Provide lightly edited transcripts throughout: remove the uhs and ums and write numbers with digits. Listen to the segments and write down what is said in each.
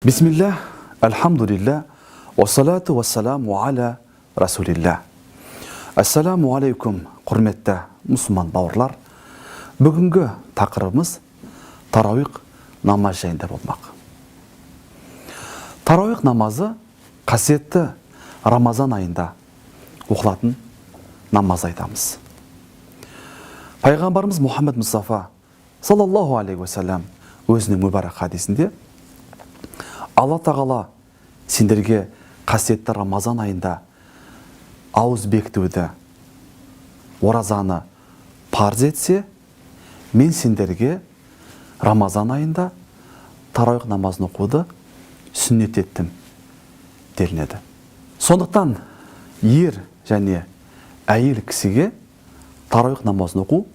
Бисмилля, альхамдулилля, уассалату уассаламу аля расулилля. Ассаламу алейкум, құрметті мұсылман бауырлар. Бүгінгі тақырыбымыз тарауих намаз жайында болмақ. Тарауих намазы қасиетті Рамазан айында оқылатын намаз айтамыз. Пайғамбарымыз Мұхаммед Мұстафа саллаллаху алейхи уассалам өзінің мүбәрак хадисінде: «Алла Тағала сендерге қасиетті Рамазан айында ауыз бекітуді, оразаны парыз етсе, мен сендерге Рамазан айында тарауих намазын оқуды сүннет еттім», – делінеді. Сондықтан ер және әйел кісіге тарауих намазын оқу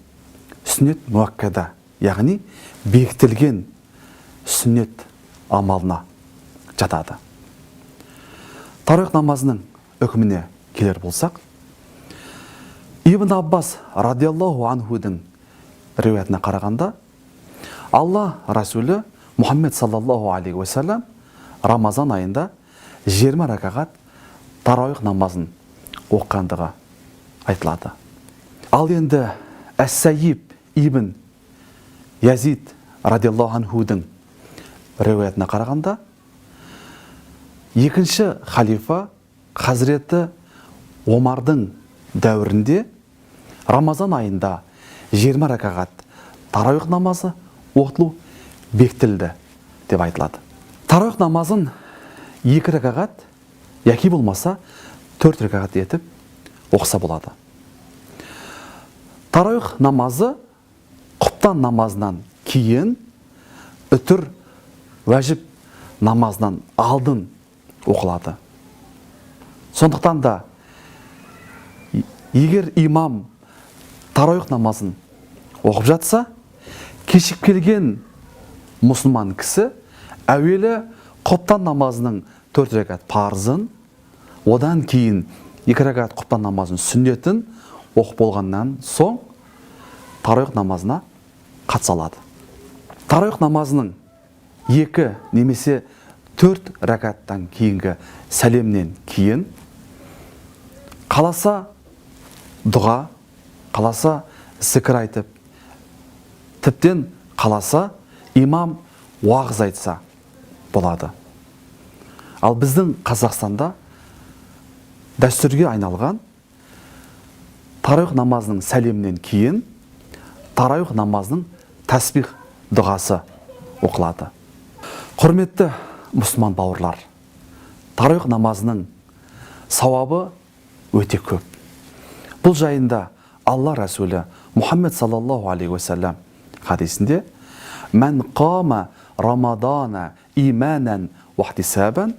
сүннет муаккада, яғни бекітілген сүннет амалына жатады. Тарауих намазының үкіміне келер болсақ, Ибн Аббас радиаллаху анхудің риуаятына қарағанда, Алла Расулі Мұхаммед саллаллаху алейхи уассалам Рамазан айында 20 ракағат тарауих намазын оқығандығы айтылады. Ал енді Әс-Сәйиб ибн Язид радиаллаху анхудың риуаятына қарағанда, екінші халифа Хазіреті Омардың дәуірінде Рамазан айында 20 ракағат тарауих намазы оқытылу бекітілді деп айтылады. Тарауих намазын екі ракағат яки болмаса төрт ракағат етіп оқыса болады. Тарауих намазы құптан намазынан кейін, үтір уәжіп намазынан алдын оқылады. Сондықтан да егер имам тарауих намазын оқып жатса, кешігіп келген мұсылман кісі әуелі құптан намазының төрт ракат парызын, одан кейін екі ракат құптан намазының сүннетін оқып болғаннан соң тарауих намазына қатыса алады. Тарауих намазының екі немесе төрт ракаттан кейінгі сәлемнен кейін қаласа дұға, қаласа зікір айтып, тіптен қаласа имам уағыз айтса болады. Ал біздің Қазақстанда дәстүрге айналған тарауих намазының сәлемінен кейін тарауих намазының тәсбих дұғасы оқылады. Құрметті мұсылман бауырлар, тарауих намазының сауабы өте көп. Бұл жайында Алла Расулі Мұхаммед саллаллаху алейхи уассалам хадисінде: «Мән қама рамадана иманан уахтисабан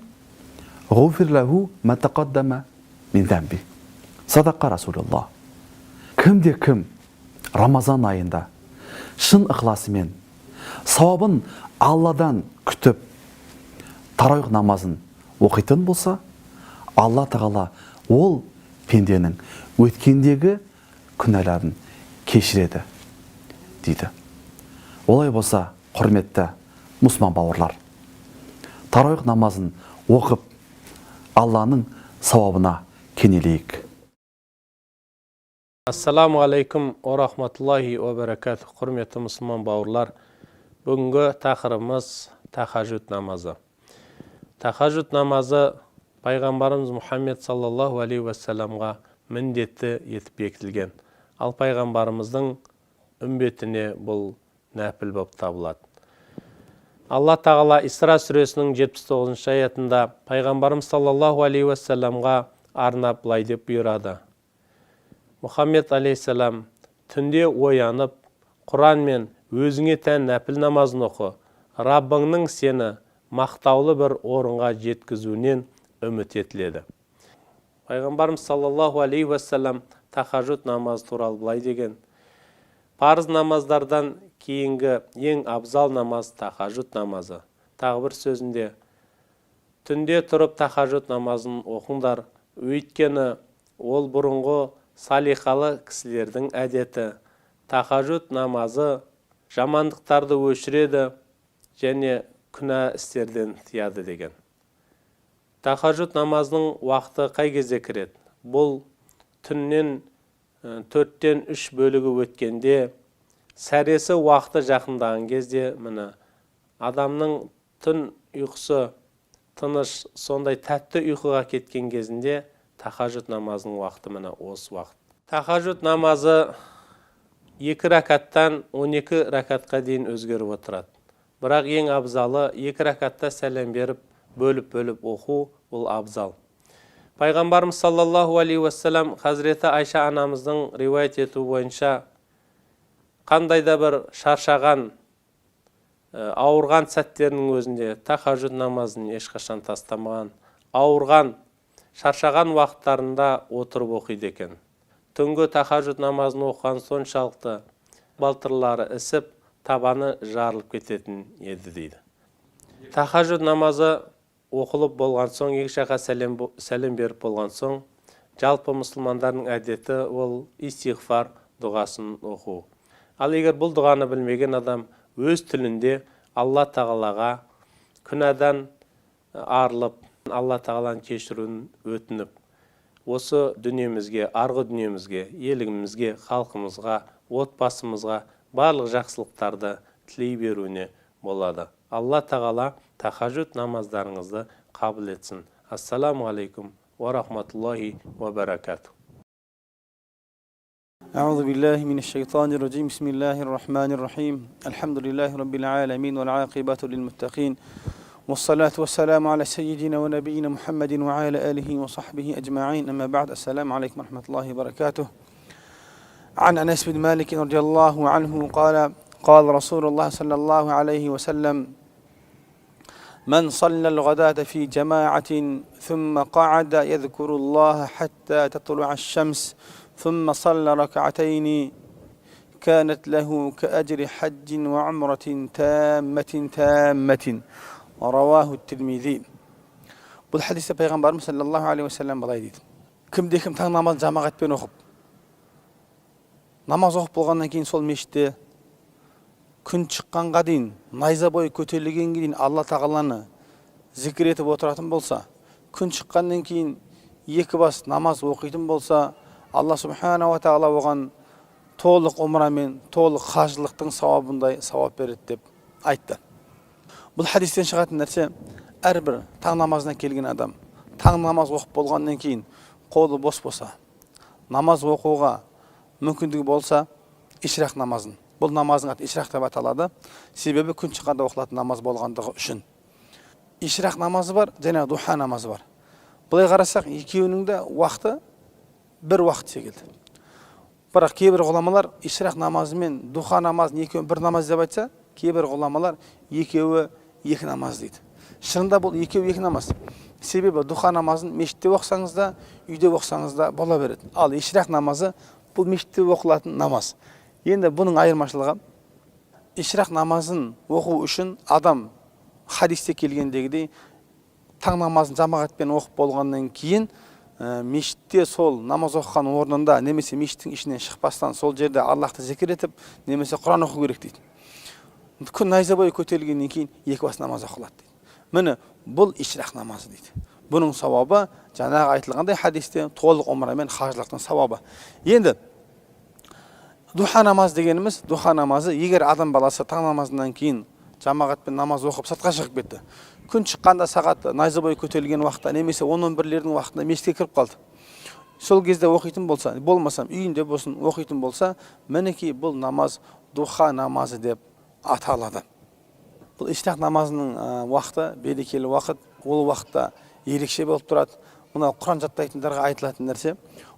ғуфир лаху ма тақаддама мин замби». Садақа Расулуллах. Кімде кім Рамазан айында шын ықыласымен, сауабын Алладан күтіп, тарауих намазын оқитын болса, Алла Тағала ол пенденің өткендегі күнәларын кешіреді дейді. Олай болса, құрметті мұсылман бауырлар, тарауих намазын оқып, Алланың сауабына кенелейік. Ассаламу алейкум уа рахматуллахи уа баракатух. Құрметті мұсылман бауырлар, бүгінгі тақырыбымыз – тахажуд намазы. Тахажуд намазы пайғамбарымыз Мұхаммед саллаллаху алейхи уассаламға міндетті етіп бекітілген, ал пайғамбарымыздың үмбетіне бұл нәпіл болып табылады. Алла Тағала Исра сүресінің 79 аятында пайғамбарымыз саллаллаху алейхи уассаламға арнап былай деп бұйырады: «Мұхаммед алейхисалам, түнде оянып, Құран мен өзіңе тән нәпіл намазын оқы. Раббыңның сені мақтаулы бір орынға жеткізуінен үміт етіледі». Пайғамбарымыз саллаллаху алейхи уассалам тахажуд намазы туралы былай деген: «Парыз намаздардан кейінгі ең абзал намаз – тахажуд намазы». Тағы бір сөзінде: «Түнде тұрып, тахажуд намазын оқыңдар, өйткені ол бұрынғы салиқалы кісілердің әдеті. Тахажуд намазы жамандықтарды өшіреді және Күнә істерден тыяды деген. Тахажуд намазының уақыты қай кезде кіреді? Бұл түннен 3/4 бөлігі өткенде, сәресі уақыты жақындаған кезде, міне, адамның түн ұйқысы тыныш, сондай тәтті ұйқыға кеткен кезінде тахажуд намазының уақыты міне осы уақыт. Тахажуд намазы 2 ракаттан 12 ракатқа дейін өзгеріп отырады. Бірақ ең абзалы 2 ракатта сәлем беріп, бөліп-бөліп оқу, бұл абзал. Пайғамбарымыз саллаллаху алейхи уассалам Хазіреті Айша анамыздың риуаят етуі бойынша қандай да бір шаршаған, ауырған сәттерінің өзінде тахажуд намазын ешқашан тастамаған, ауырған, шаршаған уақыттарында отырып оқиды екен. Түнгі тахажуд намазын оқыған соншалықты балтырлары ісіп, табаны жарылып кететін еді дейді. Тахажуд намазы оқылып болған соң, екі жаққа сәлем беріп болған соң, жалпы мұсылмандардың әдеті ол истиғфар дұғасын оқу. Ал егер бұл дұғаны білмеген адам өз тілінде Алла Тағалаға күнәдан арылып, Алла Тағаланың кешіруін өтініп, осы дүниемізге, арғы дүниемізге, елімізге, халқымызға, отбасымызға барлық жақсылықтарды тілей беруіне болады. Алла Тағала тахажуд намаздарыңызды қабыл етсін. Ассаламу алейкум уа рахматуллахи уа баракатух. أعوذ بالله من الشيطان الرجيم. بسم الله الرحمن الرحيم. الحمد لله رب العالمين والعاقبة للمتقين والصلاة والسلام على سيدنا ونبينا محمد وعلى آله وصحبه أجمعين. أما بعد، السلام عليكم ورحمة الله وبركاته. عن أنس بن مالك رضي الله عنه قال: قال رسول الله صلى الله عليه وسلم: من صلى الغداة في جماعة ثم قعد يذكر الله حتى تطلع الشمس ثم صلى ركعتين كانت له كأجر حج وعمرة تامة تامة. رواه الترمذي. Бұл хадисте пайғамбарымыз саллаллаху алейхи уассалам былай дейді: кімде кім таң намазын жамағатпен оқып, намаз оқып болғаннан кейін сол мешітте күн шыққанға дейін, найза бойы көтерілгенге дейін Алла Тағаланы зікір етіп отыратын болса, күн шыққаннан кейін екі бас намаз оқитын болса, Алла субханала тағала оған толық умра мен толық қажылықтың сауабындай сауап береді деп айтты. Бұл хадистен шығатын нәрсе, әрбір таң намазына келген адам таң намаз оқып болғаннан кейін қолы бос болса, намаз оқуға мүмкіндігі болса, ишрақ намазын, бұл намаздың аты ишрақ деп аталады, себебі күн шыққанда оқылатын намаз болғандығы үшін. Ишрақ намазы бар және духа намазы бар. Былай қарасақ, екеуінің де уақыты бір уақыт секілді. Бірақ кейбір ғұламалар ишрақ намазы мен духа намазын екеуін бір намаз деп айтса, кейбір ғұламалар екеуі екі намаз дейді. Шынында бұл екеуі екі намаз. Себебі духа намазын мешітте оқысаңыз да, үйде оқысаңыз да бола береді. Ал ишрақ намазы бұл мешітте оқылатын намаз. Енді бұның айырмашылығы, ишрақ намазын оқу үшін адам хадисте келгендегідей таң намазын жамағатпен оқып болғаннан кейін мешітте сол намаз оқыған орнында немесе мешіттің ішінен шықпастан сол жерде Аллахты зікір етіп немесе Құран оқу керек дейді. Күн найза бойы көтерілгеннен кейін екі бас намаз оқылады дейді. Міне, бұл ишрақ намазы дейді. Бұның сауабы жаңағы айтылғандай хадисте толық умра мен қажылықтың сауабы. Енді духа намаз дегеніміз, духа намазы егер адам баласы таң намазынан кейін жамағатпен намаз оқып сыртқа шығып кетті, күн шыққанда сағат найза бойы көтерілген уақытта немесе 10-11-лердің уақытында мешітке кіріп қалды, сол кезде оқитын болса, болмасам үйінде болсын оқитын болса, мінекей бұл намаз духа намазы деп аталады. Бұл ишрақ намазының уақыты берекелі уақыт, ол уақытта ерекше болып тұрады. Мынау Құран жаттайтындарға айтылатын нәрсе,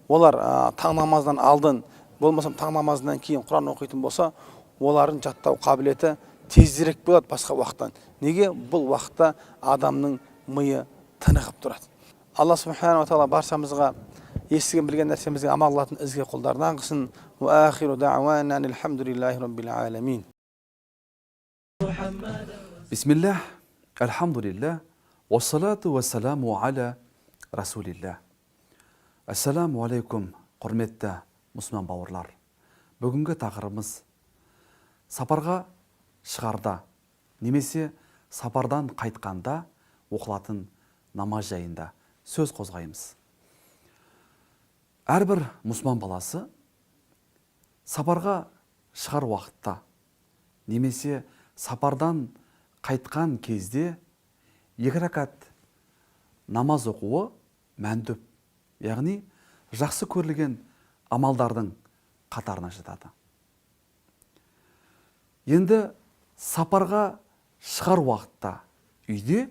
олар таң намаздан алдын, болмасам таң намазынан кейін Құран оқитын болса, олардың жаттау қабілеті тезірек болады басқа уақыттан. Неге? Бұл уақытта адамның миы тынығып тұрады. Алла субханала тағала баршамызға естіген білген нәрсемізге амал қылатын ізгі құлдарынан қылсын. Уа ахиру дауана альхамдулиллахи роббил аламин. Бисмиллах, альхамдулиллах, уассалату уассаламу аля расулиллах. Ассаламу алейкум, құрметті мұсылман бауырлар. Бүгінгі тақырыбымыз сапарға шығарда немесе Сапардан қайтқанда оқылатын намаз жайында сөз қозғаймыз. Әрбір мұсылман баласы сапарға шығар уақытта немесе сапардан қайтқан кезде екі ракат намаз оқуы мәндүп, яғни жақсы көрілген амалдардың қатарына жатады. Енді сапарға шығар уақытта үйде,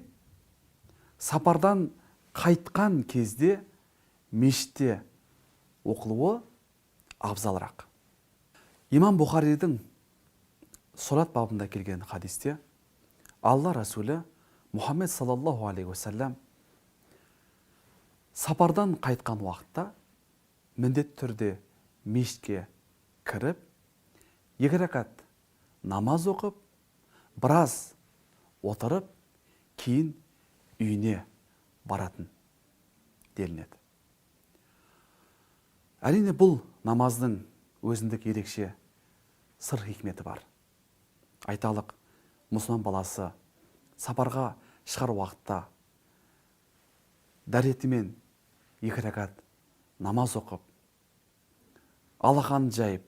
сапардан қайтқан кезде мешітте оқылуы абзалырақ. Имам Бұхаридің Солат бабында келген хадисте Алла Расулі Мұхаммед саллаллаху алейхи уассалам сапардан қайтқан уақытта міндетті түрде мешітке кіріп, екі ракат намаз оқып, біраз отырып, кейін үйіне баратын делінеді. Әрине, бұл намаздың өзіндік ерекше сыр хикметі бар. Айталық, мұсылман баласы сапарға шығар уақытта дәретімен екі ракат намаз оқып, алақанын жайып,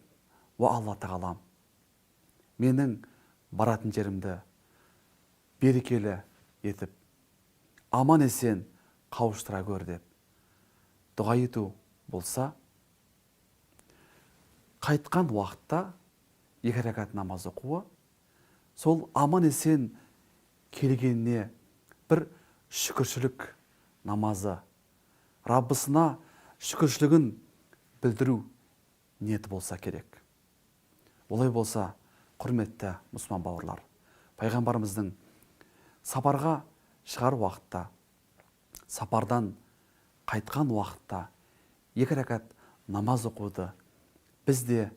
уа Алла тағалам, менің баратын жерімді берекелі етіп, аман есен қауыштыра көр деп дұға ету болса, қайтқан уақытта екі ракат намаз оқуы сол аман есен келгеніне бір шүкіршілік намазы, Раббысына шүкіршілігін білдіру ниеті болса керек. Олай болса, құрметті мұсылман бауырлар, пайғамбарымыздың сапарға шығар уақытта, сапардан қайтқан уақытта екі ракат намаз оқуды біз де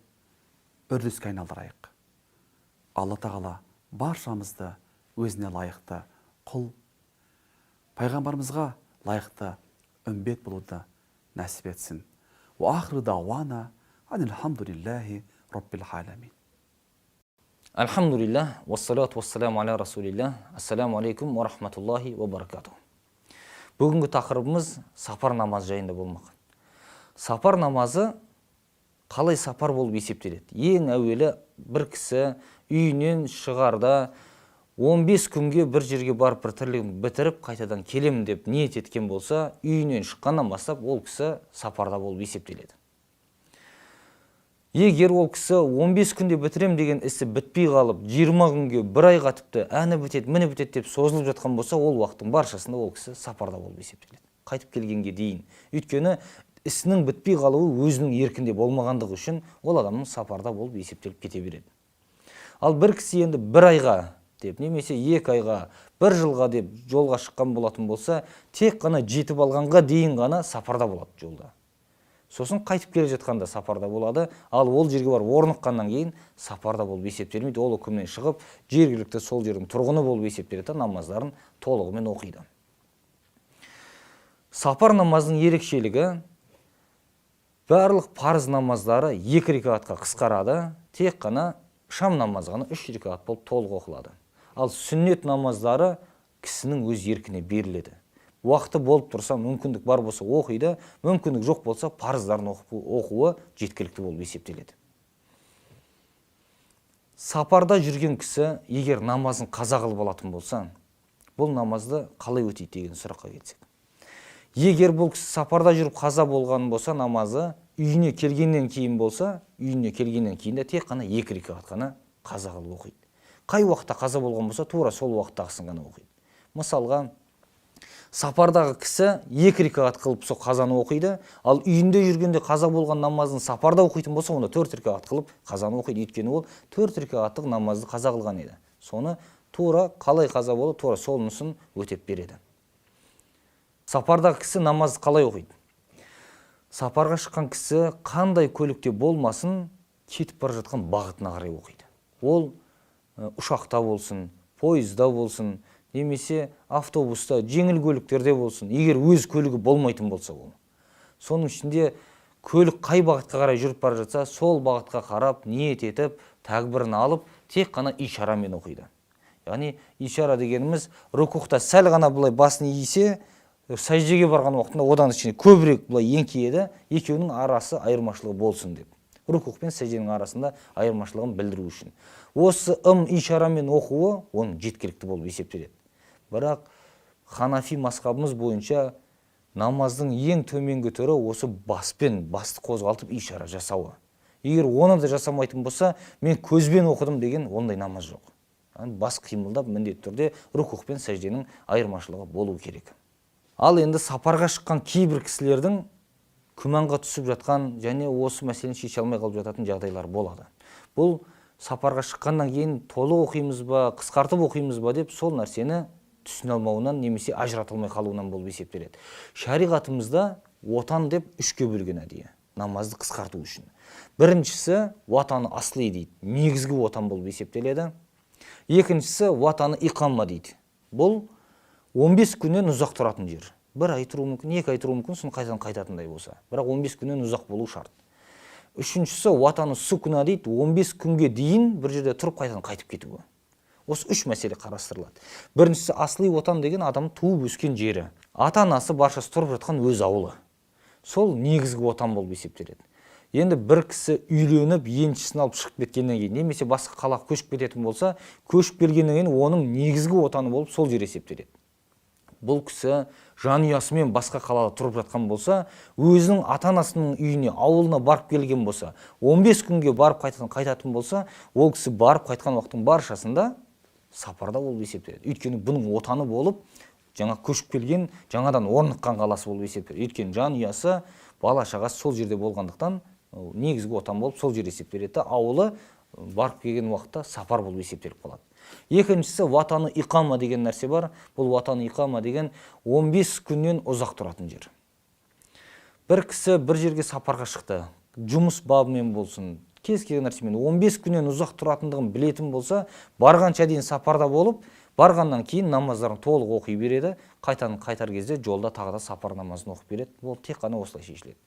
үрдіске айналдырайық. Алла тағала баршамызды өзіне лайықты құл, пайғамбарымызға лайықты үмбет болуды нәсіп етсін. Уа ахиру дауана анилхамдулиллахи раббил аламин. Альхамдулиллах, уассалату уассаламу аля расулиллах. Ассаламу алейкум уа рахматуллахи уа баракатух. Бүгінгі тақырыбымыз сапар намазы жайында болмақ. Сапар намазы қалай сапар болып есептеледі? Ең әуелі бір кісі үйінен шығарда 15 күнге бір жерге барып бір тірлігін бітіріп қайтадан келемін деп ниет еткен болса, үйінен шыққаннан бастап ол кісі сапарда болып есептеледі. Егер ол кісі 15 күнде бітірем деген ісі бітпей қалып, 20 күнге, бір айға тіпті әні бітеді, міні бітеді деп созылып жатқан болса, ол уақыттың баршасында ол кісі сапарда болып есептеледі. Қайтып келгенге дейін. Өйткені ісінің бітпей қалуы өзінің еркінде болмағандығы үшін ол адамның сапарда болып есептеліп кете береді. Ал бір кісі енді бір айға деп, немесе 2 айға, бір жылға деп жолға шыққан болатын болса, тек қана жетіп алғанға дейін ғана сапарда болады жолда. Сосын қайтып келе жатқанда сапарда болады, ал ол жерге барып орныққаннан кейін сапарда болып есептелмейді, ол үкімнен шығып, жергілікті сол жердің тұрғыны болып есептеледі, намаздарын толығымен оқиды. Сапар намазының ерекшелігі, барлық парыз намаздары 2 рекатқа қысқарады, тек қана шам намазы ғана 3 рекат болып толық оқылады. Ал сүннет намаздары кісінің өз еркіне беріледі. Уақыты болып тұрса, мүмкіндік бар болса оқиды, мүмкіндік жоқ болса парыздарын оқуы жеткілікті болып есептеледі. Сапарда жүрген кісі егер намазын қаза қылып алатын болса, бұл намазды қалай өтейді деген сұраққа келсек. Егер бұл кісі сапарда жүріп қаза болған болса, намазы үйіне келгеннен кейін болса, үйіне келгеннен кейін де тек қана 2 рекат қана қаза қылып оқиды. Қай уақытта қаза болған болса, тура сол уақыттағысын ғана оқиды. Мысалға, сапардағы кісі 2 рекат қылып сол қазаны оқиды, ал үйінде жүргенде қаза болған намазын сапарда оқитын болса, онда 4 рекат қылып қазаны оқиды. Өйткені ол 4 рекаттық намазды қаза қылған еді. Соны тура қалай қаза болды, тура сонысын өтеп береді. Сапардағы кісі намазды қалай оқиды? Сапарға шыққан кісі қандай көлікте болмасын, кетіп бара жатқан бағытына қарай оқиды. Ол ұшақта болсын, пойызда болсын, немесе автобуста, жеңіл көліктерде болсын, егер өз көлігі болмайтын болса ол. Соның ішінде көлік қай бағытқа қарай жүріп бара жатса, сол бағытқа қарап, ниет етіп, тәкбірін алып, тек қана ишарамен оқиды. Яғни ишара дегеніміз рукухта сәл ғана былай басын исе, сәждеге барған уақытында одан кішкене көбірек былай еңкейеді, екеуінің арасы айырмашылығы болсын деп. Рукух пен сәжденің арасында айырмашылығын білдіру үшін. Осы ым ишарамен оқуы оның жеткілікті болып есептеледі. Бірақ ханафи мазхабымыз бойынша намаздың ең төменгі түрі осы баспен, басты қозғалтып ишара жасауы. Егер оны да жасамайтын болса, мен көзбен оқыдым деген ондай намаз жоқ. Бас қимылдап міндетті түрде рукух пен сәжденің айырмашылығы болу керек. Ал енді сапарға шыққан кейбір кісілердің күмәнға түсіп жатқан және осы мәселені шеше алмай қалып жататын жағдайлар болады. Бұл сапарға шыққаннан кейін толық оқимыз ба, қысқартып оқимыз ба деп сол нәрсені түсіне алмауынан немесе ажырата алмай қалуынан болып есептеледі. Шариғатымызда отан деп үшке бөлген әдейі намазды қысқарту үшін. Біріншісі ватаны асли дейді, негізгі отан болып есептеледі. Екіншісі ватаны иқама дейді. Бұл 15 күннен ұзақ тұратын жер. Бір ай тұруы мүмкін, 2 ай тұруы мүмкін, соны қайтадан қайтатындай болса. Бірақ 15 күннен ұзақ болу шарт. Үшіншісі ватаны сукна дейді, 15 күнге дейін бір жерде тұрып қайтадан қайтып кетуі. Осы үш мәселе қарастырылады. Біріншісі асли отан деген адам туып өскен жері. Ата-анасы баршасы тұрып жатқан өз ауылы. Сол негізгі отан болып есептеледі. Енді бір кісі үйленіп, еншісін алып шығып кеткеннен кейін, немесе басқа қалаға көшіп кететін болса, көшіп келгеннен кейін оның негізгі отаны болып сол жер есептеледі. Бұл кісі жанұясымен басқа қалада тұрып жатқан болса, өзінің ата-анасының үйіне, ауылына барып келген болса, 15 күнге барып қайтадан қайтатын болса, ол кісі барып қайтқан уақыттың баршасында сапарда болып есептеледі. Өйткені бұның отаны болып, жаңа көшіп келген, жаңадан орныққан қаласы болып есептеледі. Өйткені жанұясы, бала шағасы сол жерде болғандықтан, негізгі отан болып сол жер есептеледі. Ауылы барып келген уақытта сапар болып есептеліп қалады. Екіншісі ватаны иқама деген нәрсе бар. Бұл ватаны иқама деген 15 күннен ұзақ тұратын жер. Бір кісі бір жерге сапарға шықты, жұмыс бабымен болсын, кез келген нәрсемен 15 күннен ұзақ тұратындығын білетін болса, барғанша дейін сапарда болып, барғаннан кейін намаздарын толық оқи береді, қайтадан қайтар кезде жолда тағы да сапар намазын оқып береді. Ол тек қана осылай шешіледі.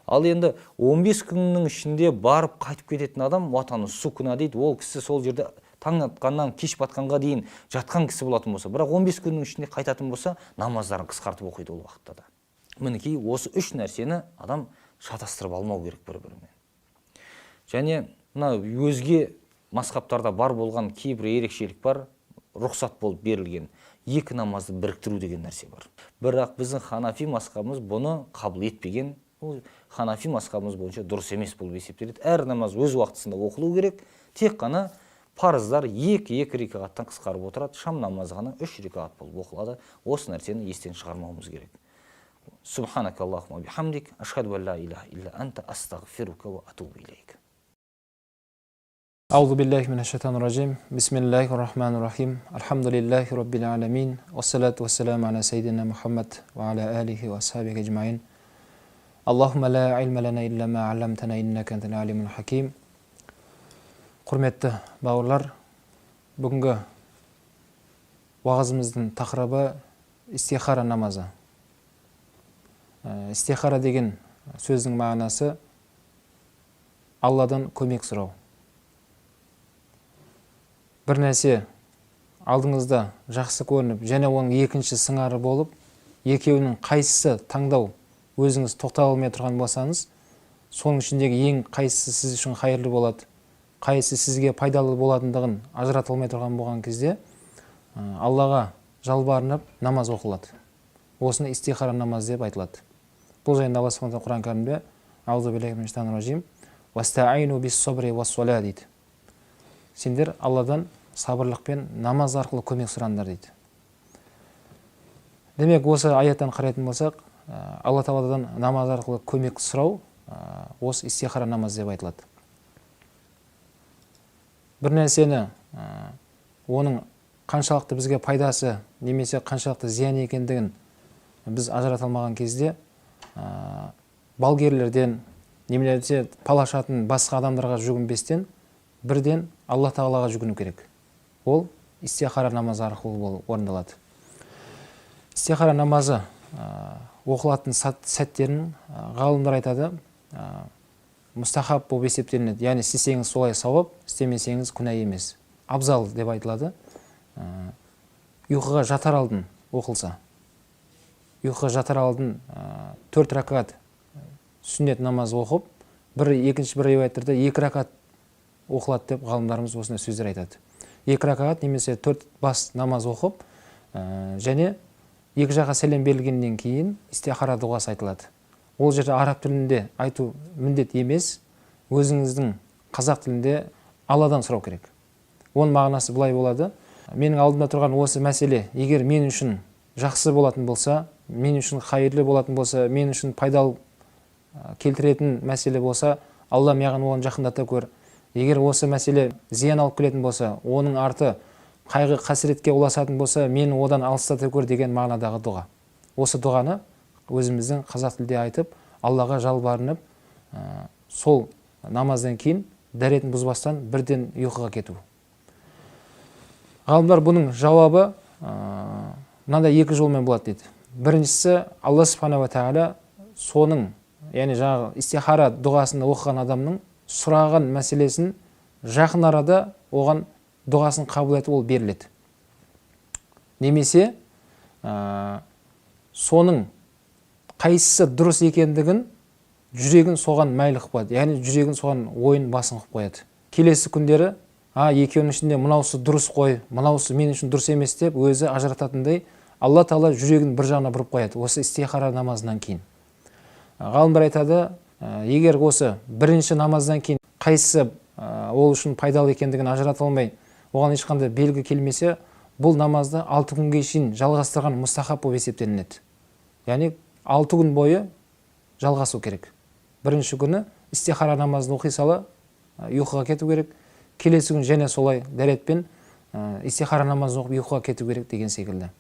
Ал енді 15 күннің ішінде барып қайтып кететін адам ватаны сукна дейді. Ол кісі сол жерде таң атқаннан кеш батқанға дейін жатқан кісі болатын болса, бірақ 15 күннің ішінде қайтатын болса, намаздарын қысқартып оқиды ол уақытта да. Мінекей осы үш нәрсені адам шатастырып алмау керек бір-бірімен. Және мына өзге мазхабтарда бар болған кейбір ерекшелік бар, рұқсат болып берілген екі намазды біріктіру деген нәрсе бар. Бірақ біздің ханафи мазхабымыз бұны қабыл етпеген. Ол ханафи мазхабымыз бойынша дұрыс емес болып есептеледі. Әр намаз өз уақытысында оқылу керек. Тек қана парыздар екі-екі рикағаттан қысқарып отырады. Шам намазы ғана 3 рикағат болып оқылады. Осы нәрсені естен шығармауымыз керек. Субханакаллахумма бихамдик, ашхаду ан ла илаха илля анта, астағфирука ва атубу илейк. Аузу биллахи минаш шайтанир ражим. Бисмиллахир рахманир рахим. Альхамдулиллахи раббил аламин. Вассалату вассаламу аля саййидина Мухаммад ва аля алихи ва асхабихи ажмаин. Аллахумма ла илма лана илля ма алламтана иннака антал алимул хаким. Құрметті бауырлар, бүгінгі уағызымыздың тақырыбы истихара намазы. Истихара деген сөздің мағынасы Алладан көмек сұрау. Бір нәрсе алдыңызда жақсы көрініп, және оның екінші сыңары болып, екеуінің қайсысы таңдау өзіңіз тоқтала алмай тұрған болсаңыз, соның ішіндегі ең қайсысы сіз үшін қайырлы болады, қайсысы сізге пайдалы болатындығын ажырата алмай тұрған болған кезде, Аллаға жалбарынып намаз оқылады. Осыны истихара намаз деп айтылады. Бұл жайында Алла субхана тағала Құран кәрімде аузу биллахи минаш шайтанир ражим, уастаину бис-сабри вас-сала дейді. Сендер Алладан сабырлықпен намаз арқылы көмек сұраңдар дейді. Демек, осы аяттан қарайтын болсақ, Алла тағаладан намаз арқылы көмек сұрау, осы истихара намаз деп айтылады. Бір нәрсені, оның қаншалықты бізге пайдасы немесе қаншалықты зиян екендігін біз ажырата алмаған кезде, балгерлерден немесе пал ашатын басқа адамдарға жүгінбестен бірден Алла тағалаға жүгіну керек. Ол истихара намазы арқылы орындалады. Истихара намазы, оқылатын сәттерін, ғалымдар айтады, мұстахаб болып есептелінеді. Яғни істесеңіз солай сауап, істемесеңіз күнә емес. Абзал деп айтылады. Ұйқыға жатар алдын оқылса, ұйқыға жатар алдын 4 ракат сүннет намаз оқып, екінші бір риуаяттарда 2 ракат оқылады деп ғалымдарымыз осындай сөздер айтады. 2 ракат немесе 4 бас намаз оқып, және екі жаққа сәлем берілгеннен кейін истихара дұғасы айтылады. Ол жерде араб тілінде айту міндет емес, өзіңіздің қазақ тілінде Алладан сұрау керек. Оның мағынасы былай болады: менің алдымда тұрған осы мәселе егер мен үшін жақсы болатын болса, мен үшін қайырлы болатын болса, мен үшін пайдалы келтіретін мәселе болса, Алла маған оған жақындата көр. Егер осы мәселе зиян алып келетін болса, оның арты қайғы қасіретке ұласатын болса, мен одан алыстата көр деген мағынадағы дұға. Осы дұғаны өзіміздің қазақ тілде айтып, Аллаға жалбарынып, сол намаздан кейін дәретін бұзбастан бірден ұйқыға кету. Ғалымдар бұның жауабы мынандай екі жолмен болады дейді. Біріншісі, Алла субханала тағала соның, яғни жаңағы истихара дұғасын оқыған адамның сұраған мәселесін жақын арада оған дұғасын қабыл етіп, ол беріледі. Немесе соның қайсысы дұрыс екендігін жүрегін соған мәйіл қылып қояды, яғни жүрегін соған ойын басын қылып қояды. Келесі күндері, екеуінің ішінде мынаусы дұрыс қой, мынаусы мен үшін дұрыс емес деп өзі ажырататындай Алла тағала жүрегін бір жағына бұрып қояды осы истихара намазынан кейін. Ғалымдар айтады, егер осы бірінші намаздан кейін қайсысы ол үшін пайдалы екендігін ажырата алмай, оған ешқандай белгі келмесе, бұл намазды 6 күнге шейін жалғастырған мұстахаб болып есептелінеді. Яғни 6 күн бойы жалғасу керек. Бірінші күні истихара намазын оқи сала ұйқыға кету керек. Келесі күн және солай дәретпен истихара намазын оқып ұйқыға кету керек деген секілді.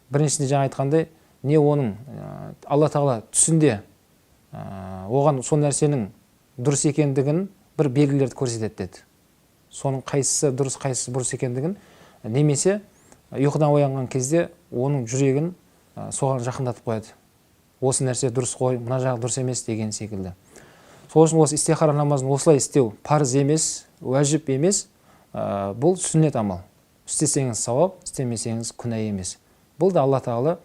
Біріншісінде жаңа айтқандай, не оның Алла тағала түсінде оған сол нәрсенің дұрыс екендігін бір белгілерді көрсетеді деді. Соның қайсысы дұрыс, қайсысы бұрыс екендігін, немесе ұйқыдан оянған кезде оның жүрегін соған жақындатып қояды. Осы нәрсе дұрыс қой, мына жағы дұрыс емес деген секілді. Сол үшін осы истихара намазын осылай істеу парыз емес, уәжіп емес, бұл сүннет амал. Істесеңіз сауап, істемесеңіз күнә емес. Бұл да Алла тағала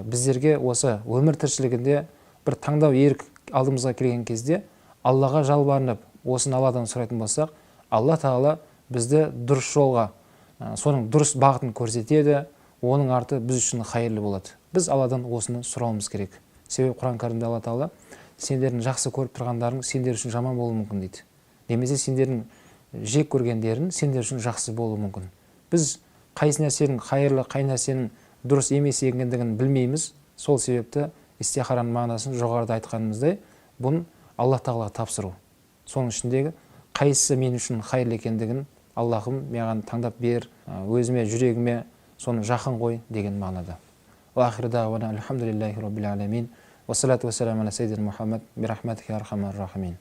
біздерге осы өмір тіршілігінде бір таңдау ерік алдымызға келген кезде Аллаға жалбарынып, осыны Алладан сұрайтын болсақ, Алла тағала бізді дұрыс жолға, соның дұрыс бағытын көрсетеді, оның арты біз үшін қайырлы болады. Біз Алладан осыны сұрауымыз керек. Себебі Құран кәрімде Алла тағала сендердің жақсы көріп тұрғандарың сендер үшін жаман болуы мүмкін дейді. Немесе сендердің жек көргендерің сендер үшін жақсы болуы мүмкін. Біз қайсы нәрсенің қайырлы, қай нәрсенің дұрыс емес екендігін білмейміз. Сол себепті истихараның мағынасын жоғарыда айтқанымыздай, бұны Алла тағалаға тапсыру. Соның ішіндегі қайсысы мен үшін қайырлы екендігін Аллахым маған таңдап бер, өзіме, жүрегіме соны жақын қой деген мағынада. Уа ахиру дағуана альхамдулиллахи роббил аламин. Уассалату вассаламу аля саййидина Мухаммад би рахматика я архамар рахимин.